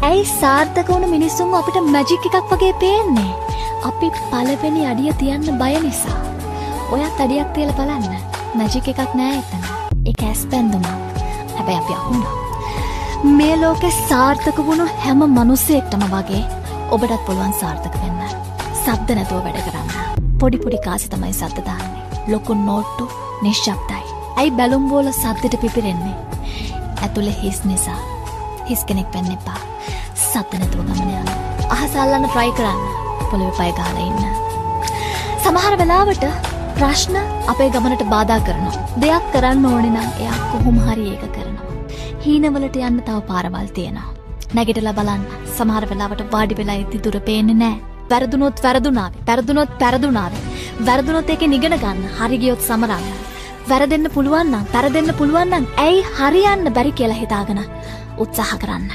ඇයි සාර්ථක වුණු මිනිස්සුන්ව අපිට මැජික් එකක් වගේ පේන්නේ? අපි පළවෙනි අඩිය තියන්න බය නිසා. ඔයත් අඩියක් තියලා බලන්න. මැජික් එකක් නෑ එතන. ඒක ඇස් බැඳුමක්. හැබැයි අපි අහුණා. මේ ලෝකෙ සාර්ථක වුණු හැම මිනිසෙක්ටම වගේ ඔබටත් පුළුවන් සාර්ථක වෙන්න. සද්ද නැතුව වැඩ කරන්න. පොඩි පොඩි කාසි තමයි සද්ද දාන්නේ. ලොකු නෝට්ටු නිශ්ශබ්දයි. ඇයි බැලුම් බෝල සද්දෙට පිපිරෙන්නේ? ඇතුලේ හිස් නිසා. හිස් කෙනෙක් වෙන්න එපා. සද්ද නැතුව ගමන යන්න. අහස අල්ලන්න try කරන්න. පොළවේ පය ගහලා ඉන්න. සමහර වෙලාවට ප්‍රශ්න අපේ ගමනට බාධා කරනවා. දෙයක් කරන්න ඕනේ නම් එයා කොහොම හරි ඒක කරනවා. හීනවලට යන්න තව පාරවල් තියෙනවා. නැගිටලා බලන්න. සමහර වෙලාවට වාඩි වෙලා ඉද්දි දුර පේන්නේ නෑ. වැරදුනොත් වැරදුනාවේ. වැරදුනොත් පෙරදුනාවේ. වැරදුනොත් ඒකෙන් ඉගෙන ගන්න. හරි ගියොත් සමරන්න. වැරදෙන්න පුළුවන් නම්, පෙරදෙන්න පුළුවන් නම් ඇයි හරියන්න බැරි කියලා හිතාගෙන උත්සාහ කරන්න.